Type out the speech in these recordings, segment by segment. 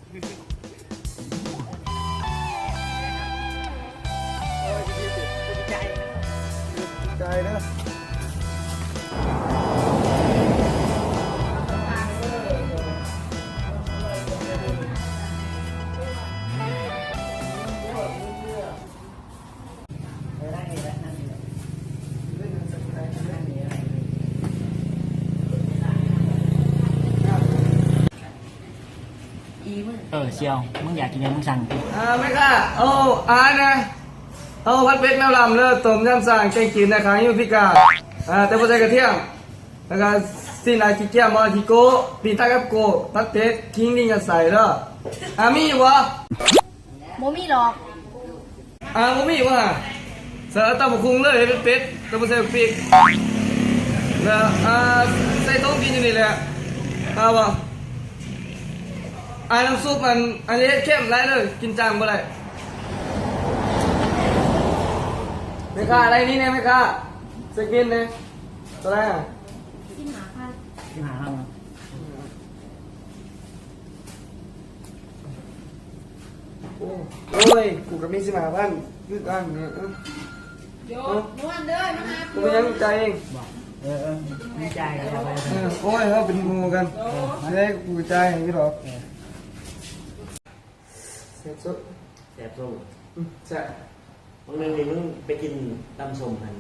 ໃຈເດີ. ເອີ ສ່ຽວ ມຶງຢາກກິນຫຍັງ ມຶງສັ່ງຕິ. ອ່າ ແມ່ຄ້າ ເອົາອາຫານນະ ເອົາຜັດເຜັດແມວລຳເດີ ຕົ້ມຍຳສ້າງ ແກງຈືດ ໜ້າຂາງ ຢູພິກາ ອ່າ ແຕ່ບໍ່ໃສ່ກະທຽມ ແລ້ວກະຊີ້ນອາຂີ້ກຽມ ບໍ່ ຂີ້ໂກ້ ປີ້ງຕາກັບໂກ້ ຜັດເຜັດ ຂີງລິງ ກະໃສ່ເດີ. ອ່າ ມີຢູ່ບໍ່? ບໍ່ມີດອກ. ອ່າ ບໍ່ມີບໍ່ຫາ? ໃສ່ຕຳບັກຫຸ່ງເລີຍ ເຮັດເປັດ ແຕ່ບໍ່ໃສ່ບັກປິກ ແລ້ວ ອ່າ ໃສ່ຖົງກິນຢູ່ນີ້ແຫຼະ. ເອົາບໍ່? ອ່າ ນ້ຳຊຸບ ອັນ ອັນນີ້ເຮັດເຄັມຫຼາຍເລີຍ ກິນຈ້າງບໍ່ໄດ້. ແມ່ຄ້າ ໄລ່ນີ້ແດ່ແມ່ຄ້າ ເຊັກບິນແດ່. ເທົ່າໃດຫາ? ສິບຫ້າພັນ. ສິບຫ້າພັນ. ໂອ້ ໂອ້ຍ ກູກະມີສິບຫ້າພັນຄືກັນ. ເອີ ໂຍນວນເດີ ມາຫາ ບໍ່ເປັນຫຍັງ ຈ່າຍເອງ. ເອີ ເອີ ມີຈ່າຍກໍໄດ້. ເອີ ໂອ້ຍ ເຮົາເປັນໝູ່ກັນ ເອີ ເດ້ ກູຈ່າຍໃຫ້ຢູ່ດອກ. ເອີ ແຊບສຸດ ແຊບສຸດ. ອືມ ແຊບ. ມື້ໜຶ່ງນີ້ມຶງໄປກິນຕຳສົ້ມຫັ້ນ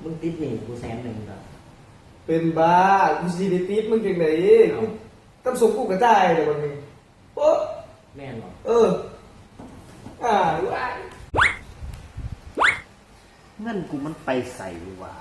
ມຶງຕິດໜີ້ກູແສນໜຶ່ງດອກ. ເປັນບ້າ ກູຊິໄປຕິດມຶງຈັ່ງໃດ? ເອົ້າ ຕຳສົ້ມກູກະຈ່າຍແລ້ວບັດນີ້. ໂອ້ ແມ່ນບໍ່? ເອີ ອ່າ ເງິນກູມັນໄປໃສຫວາ?